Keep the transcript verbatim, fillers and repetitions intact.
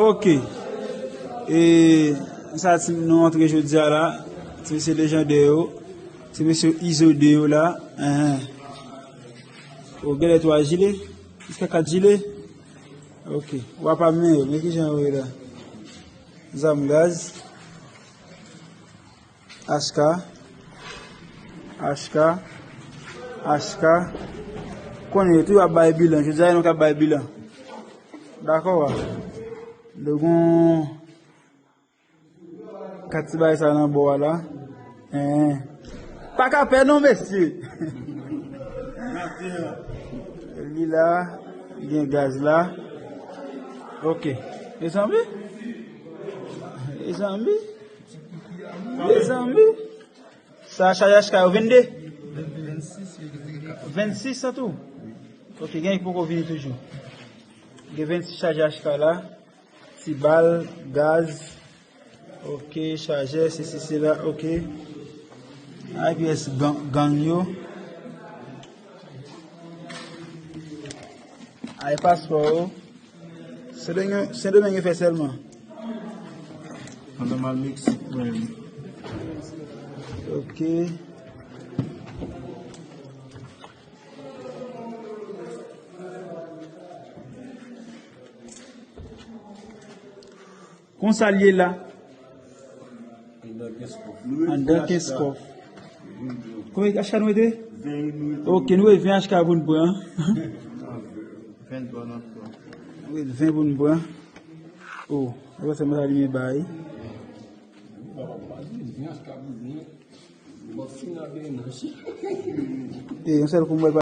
Ok. E sa ti nou antre jodi a la, ti mesye lejandè yo, ti mesye Izo de yo la. Enhen. O, genlè twa jile, jiska kat jile. Ok. W ap ap men yo, men kijan yo ye la. Zam gaz. H K, H K, H K. Konnen yo toujou ap bay bilan. Jodi a, nou ka bay bilan. Dakò, wa? Nou gon kat ti bagay sa nan bò a la. Hein. Pa ka pè non, mesye. Li la, gen gaz la. Ok. Mezanmi. Mezanmi. Mezanmi. Sa chaj H K yo vennde? Vennsis sa tou? Ok, gen ki poko vini toujou. Gen vennsis chaj H K la. Ti bal, gaz. Ok, chajè, sesi, sela, ok. Ay, pyès gang, gang yo. Ay, paspò yo. Sendomeng, Sendomeng yo fè sèlman. Pandan m al Meksik, mwen. Ok. Konsa l ye la. Anndan kenz kòf. Konbyen H K nou rete? Ok, nou rete ven H K pou n pran. Ven pou n pran. O, e pa sèlman sa li men bay. E yon sèl kou m wè